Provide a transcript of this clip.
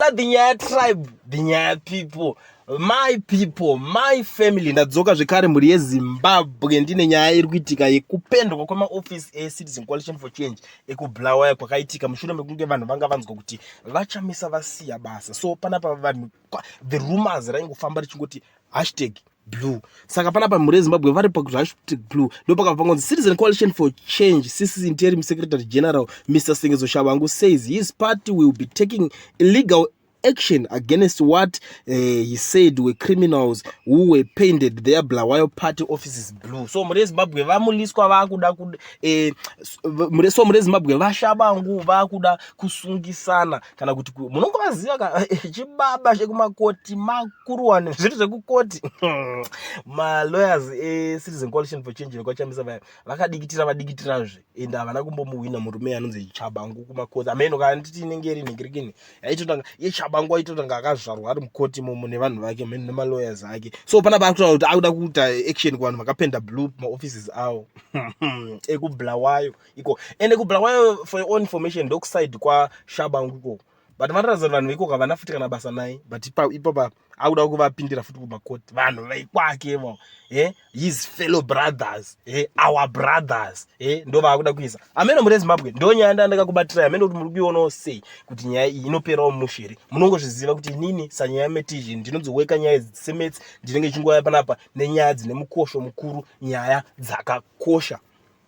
Nyaya, the Nyaya tribe, the Nyaya people, my people, my family. Ndadzoka zvekare, mhuri yeZimbabwe. Ndine nyaya iri kuitika yekupendwa kwemaofisi eCitizen Coalition for Change ekuBulawayo kwakaitika mushure mekunge vanhu vanga vanzwa kuti vaChamisa vasiya basa. So panapa vanhu, the rumors raingofamba richingoti #blue. Saka panapa, mhuri yeZimbabwe, vari pakuti #blue, ndopakabva pangonzi Citizen Coalition for Change, CCC, interim secretary general Mr Sengezo Tshabangu says his party will be taking legal action against what he said were criminals who were painted their Bulawayo party offices blue. So mhuri yeZimbabwe, vaMliswa vakuda, so mhuri yeZimbabwe, vaTshabangu vakuda kusungisana, kana kuti munongovaziva, chibaba chekumakoti makuruwani, zviri zvekukoti. Malawyers eCitizen Coalition for Change vekwaChamisa vaya vakadikitira, vadikitirazve, ende havana kumbomuhwina murume anonzi Tshabangu kumakoti. Ameno kana nditi inenge iri nhingirikini yaitotanga yeTshabangu, aitotanga akazvarwa ari mukoti imomo nevanhu vake nemalawyers ake. So panapa akutaura kuti akuda kuita action kuvanhu vakapenda blue maoffices avo ekuBulawayo iko. Ende kuBulawayo, for your own information, ndokuside kwaTshabangu ikoko, but vanoratidza kuti vanhu veikoko havana futi kana basa naye. But ipapa akuda kuvapindira futi kumakoti, vanhu vaikwake vo, his fellow brothers, our brothers, ndo vaakuda kuisa. Ameno, muri Zimbabwe, ndo nyaya ndandakakubatirai. Ameno kuti muri kuionawo sei, kuti nyaya iyi inoperawo mushere. Munongozviziva kuti inini sanyaya metizhi ndinodzoweka nyaya idzi semets, ndinenge chingouya panapa nenyaya dzine mukosho mukuru, nyaya dzakakosha.